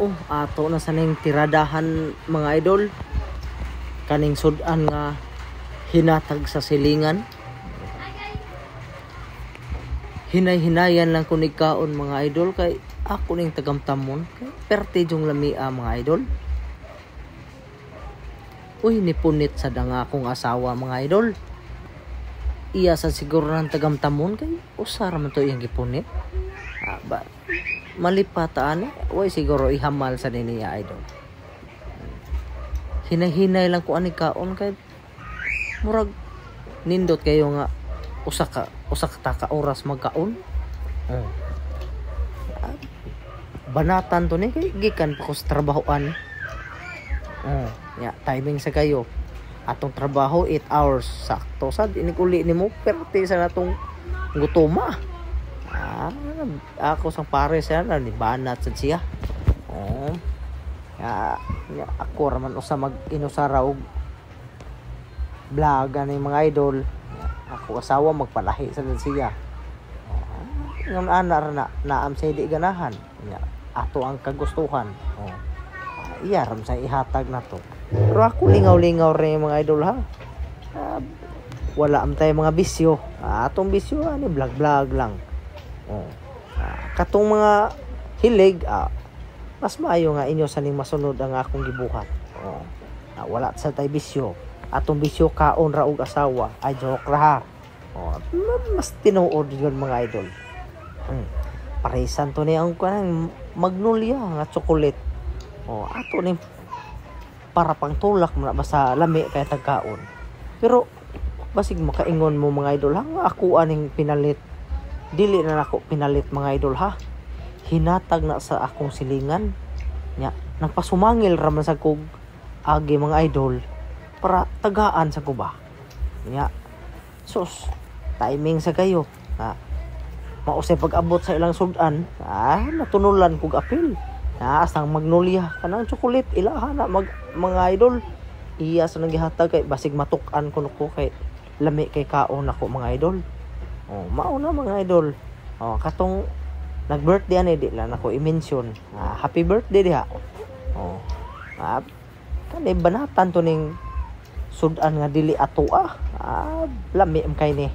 Oh, ato na sa ning tiradahan, mga idol. Kaning sudan nga hinatag sa silingan. Hinay-hinayan lang ko kaon, mga idol, kay ako ning tagamtamon kay perte yung lamia, mga idol. Uy, nipunit sa danga akong asawa, mga idol. Iya sa siguro ng tagamtamon kay usa ra man to iyang gipunit. Ah, ba, malipat ani, uy, siguro ihamal sa niya, idol. Hinay-hinay lang ko ani kaon kay murag nindot kayo nga usa ka ta ka oras magkaon. Oh. Ah, banatan to ni kay gikan pa ko sa trabahoan. Oh, ya, timing sa kayo. Atong trabaho 8 hours sakto sad inig uli nimo perte sa natong gutoma. Ah, ako sang pare siya na ni banat sad siya. Oh. Ya, ya, ako ra man usa mag inusara og vlog ani, mga idol. Ya, ako asawa magpalahi sa siya. Oh, ngon ana ra na naam sa di ganahan. Ya, ato ang kagustuhan. Oh. Ah, iya ram sa ihatag na to. Pero ako lingaw-lingaw rin, mga idol, ha. Ah, wala am tayo mga bisyo. Ah, atong bisyo ani vlog-vlog lang. Oh. Ah, katong mga hilig, ah, mas maayo nga inyo sa ning masunod ang akong gibuhat. Oh. Ah, wala sa tay bisyo. Atong bisyo kaon ra og asawa. Ay, joke ra ha. Oh, mas tinuod yun, mga idol. Paresan to ni ang kanang Magnolia nga chocolate. Oh, ato ni para pang tulak mo na basta lami kay tagkaon. Pero basig makaingon mo, mga idol, ha, nga ako aning pinalit. Dili na nako pinalit, mga idol, ha. Hinatag na sa akong silingan. Nya, nagpasumangil ra man sa kog agi, mga idol, para tagaan sa ko ba. Nya, sus, timing sa kayo. Ha. Mausay pag-abot sa ilang sudan, ah, natunulan kog apil. Ah, asang Magnolia, kanang chocolate ilaha na mag mga idol. Iya sa nanggihatag kay basig matuk-an kuno ko kay lami kay kaon ako, mga idol. Oh, mao na, mga idol. Oh, katong nag-birthday ani di lang ako i-mention. Ah, happy birthday diha. Oh. Ah, kani banatan to ning sudan nga dili ato ah. Ah, lami am kay ni.